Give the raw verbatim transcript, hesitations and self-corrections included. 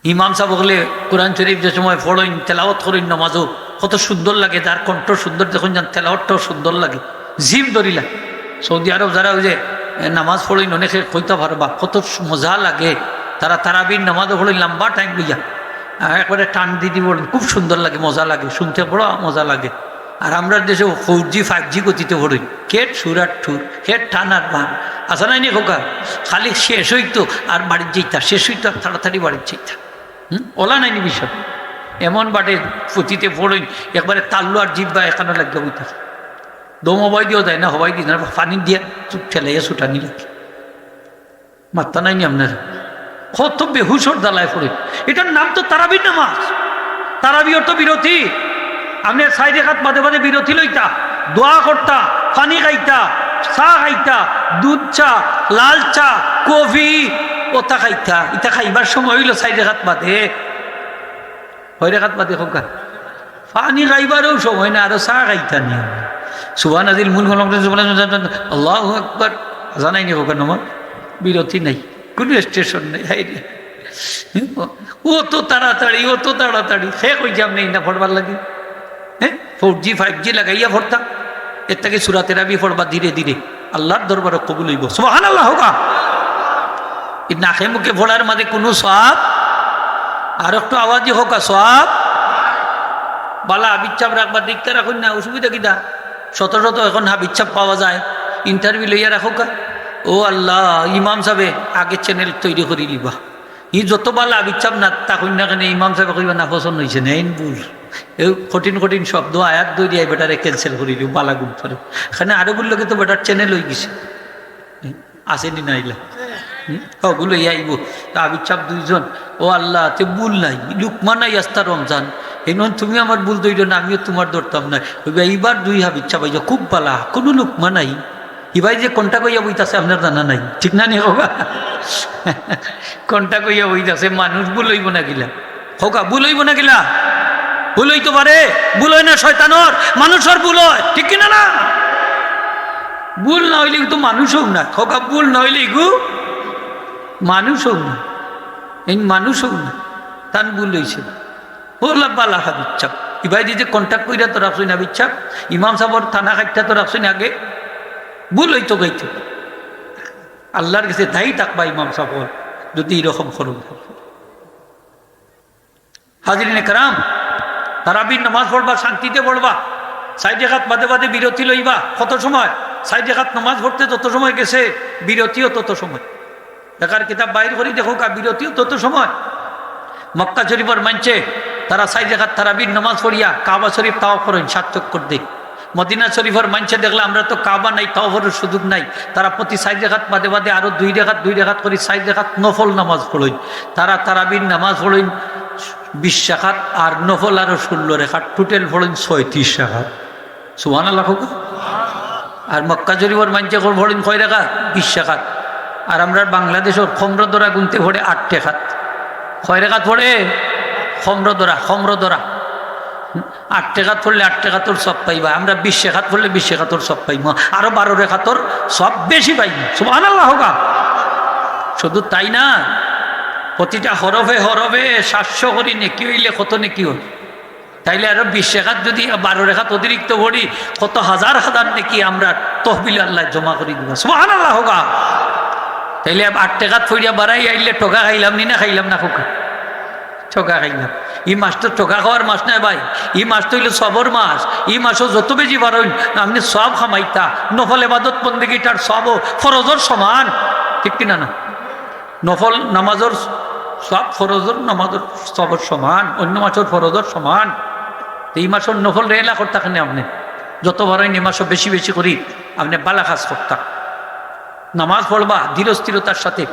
ইমাম সাব অকলে কোরআন শরীফ যে সময় পড়ইন, তেলাওয়াত করইন নামাজো, কত সুন্দর লাগে, যার কণ্ঠ সুন্দর, যখন যান তেলাওয়াতটাও সুন্দর লাগে, জিভ ধরিলা। সৌদি আরব যারা ওই যে, এ, নামাজ পড়ইন, অনেকে কইতা পারবা, কত সু-, মজা লাগে। তারা তারাবির নামাজও পড়ইন লম্বা টাইম লইয়া, আহ, একবারে টান দি দি পড়ইন, খুব সুন্দর লাগে, মজা লাগে, শুনতে বড় মজা লাগে। আর আমরার দেশে ফোর জি, ফাইভ জি গতিতে পড়ইন, খেট সুর আর ঠুর, খেট টান আর বান, আছে নানি খোকা? খালি শেষ অইতো আর বাড়িত যাইতা, শেষ অইতো আর তাড়াতাড়ি বাড়িত যাইতা। হুম, ওলা নাইনি বিষয়। এমন বাটে ফুতিতে পড়ইন, একবারে তাল্লু আর জিব্বা এখানো লাগিয়া বইতা। দম হবাই দিও যায় না, হবাই দিও না, পানি দিয়া চুপ ঠেলাইয়া ছুটানি লাগে। মাত্তা নাইনি আপনার? কত বেহুশর দালায় পড়ইন। এটার নাম তো তারাবির নামাজ। তারাবি অর্থ বিরতি। আপনে চাইর রেখাত বাদে বাদে বিরতি লইতা, দোয়া করতা, পানি খাইতা, চা খাইতা, দুধ চা, লাল চা, কফি, ওটা খাইতা। ইটা খাইবার সময় অইলো চাইর রেখাত বাদে। কয় রেখাত বাদে খোকা? পানি খাইবারও সময় না, আরো চা খাইতা নি। সুবহান আজিল মুলক ওয়াল কুদরত, সুবহান আল্লাহু আকবার। জানাই নি খোকা, নমাজ বিরতি নাই, কোনো স্টেশন নাই। হায় রে, ও তো তাড়াতাড়ি, ও তো তাড়াতাড়ি। সে কই যে আপনি ইন্দা পড়বার লাগি, হ্যাঁ, ফোর জি, ফাইভ জি লাগাইয়া পড়তা, এর থাকি সুরা তেরাবি পড়বা ধীরে ধীরে, আল্লাহর দরবারে কবুল অইবো। সুবহানাল্লাহ খোকা। এই নাকে মুখে পড়ার মাঝে কোনো সওয়াব, আর একটু আওয়াজি খোকা, সওয়াব। বালা হাফিজ সাব রাখবা, দেখতে রাখইন না, অসুবিধা কিতা? শত শত এখন হাফিজ সাব পাওয়া যায়, ইন্টারভিউ লইয়া রাখোকা। ও আল্লাহ, ইমাম সাবে আগে চ্যানেল তৈরি করি লিবা। ই যত বালা হাফিজ সাব না থাকইন না কেনে, ইমাম সাবে কইবা না, পছন্দ অইছে না, এইন ভুল। এই কঠিন কঠিন শব্দ আয়াত ধরিয়া বেটারে cancel করি লিও, বালা গুণ করে। এখানে আরো বললো কি তো বেটার চ্যানেল অই গেছে। আছে নি না ইলা? হুম? ওগুলো ইয়া আইবো। তা হাফিজ সাব দুইজন, ও আল্লাহ, তে ভুল নাই, লুকমান নাই আস্তা রমজান। এই নন তুমি আমার ভুল ধরিও না, আমিও তোমার ধরতাম না। ওই ভাই, এবার দুই হাফিজ সাব আইয়া খুব বালা, কোনো লুকমান নাই। ইবাই যে কোনটা কইয়া বইতাছে আপনার জানা নাই, ঠিক না নি খোকা? কোনটা কইয়া বইতাছে, মানুষ ভুল অইবো না কিলা? খোকা, ভুল অইবো না কিলা? ভুল অইতো পারে, ভুল অয় না শয়তানর, মানুষর ভুল অয়, ঠিক কিনা না? ভুল না অইলে তো মানুষ অউ না, খোকা, ভুল না অইলে এগু মানুষ অউ না, এই মানুষ অউ না, তান ভুল অইছে। ওলা বালা হাফিজ সাব, ইবাই যে contact কইরা তো রাখছইন হাফিজ সাব, ইমাম সাবর থানা কাটটা তো রাখছইন আগে, ভুল অইতো গাইতো। আল্লাহর গেছে দায়ী থাকবা ইমাম সাব অকল, যদি এরকম করইন। হাজিরিনে কেরাম, তারাবির নামাজ পড়বা, শান্তিতে পড়বা, চাইর রেখাত বাদে বাদে বিরতি লইবা। কত সময়? চাইর রেখাত নামাজ পড়তে যত সময় গেছে, বিরতিও তত সময়। একার কিতাব বাইর করি দেখউক্কা, বিরতিও তত সময়। মক্কা শরীফর মানষে তারা চাইর রেখাত তারাবির নামাজ পড়িয়া কাবা শরীফ তাওয়াফ করইন, সাত চক্কর দেইন। মদিনা শরীফর মানষে দেখলা, আমরা তো কাবা নাই, তাওয়াফর সুযোগ নাই, তারা প্রতি চাইর রেখাত বাদে বাদে আরো দুই রেখাত, দুই রেখাত করি চাইর রেখাত নফল নামাজ পড়ইন। তারা তারাবির নামাজ পড়ইন বিশ রেখাত, আর নফল আরো ষোলো রেখাত, total পড়ইন ছয়ত্রিশ রেখাত। সুবহানাল্লাহ কউক্কা। আর মক্কা শরীফর মানষে কর পড়ইন কয় রেখাত? বিশ রেখাত। আর আমরার বাংলাদেশর কমরো ধরা গুনতে পড়ে আট রেখাত। কয় রেখাত পড়ে? কমরো ধরা, কমরো ধরা। আট রেখাত পড়লে আট রেখাতর সওয়াব পাইবা, আমরা বিশ রেখাত পড়লে বিশ রেখাতর সওয়াব পাইমু, আরো বারো রেখাতর সওয়াব বেশি পাইমু। সুবহানাল্লাহ কউক্কা। শুধু তাই না, প্রতিটা হরফে হরফে সাতশো করি নেকি অইলে কত নেকি অয়? তাইলে আরো বিশ রেখাত যদি বারো রেখাত অতিরিক্ত পড়ি, কত হাজার হাজার নেকি আমরা তহবিল আল্লায় জমা করি দিবা। সুবহানাল্লাহ কউক্কা। তাইলে আট রেখাত পড়িয়া বাড়াই আইলে ঠগা খাইলাম নি না খাইলাম না কউক্কা? ঠগা খাইলাম। ই মাস তো ঠগা খাওয়ার মাস নায় ভাই, ই মাস তো অইলো সওয়াবর মাস। ই মাসো যত বেশি পারইন আপনে সওয়াব কামাইতা, নফল ইবাদত বন্দেগিটার সওয়াবও ফরজর সমান, ঠিক কিনা না? নফল নামাজর সওয়াব ফরজর নামাজর সওয়াবর সমান, অন্য মাসর ফরজর সমান। তো ই মাসর নফল রেলা করতা কেনে আপনে? যত পারইন ই মাসো বেশি বেশি করি আপনে বালা কাজ করতা। নামাজ পড়বা ধীর স্থিরতার সাথে,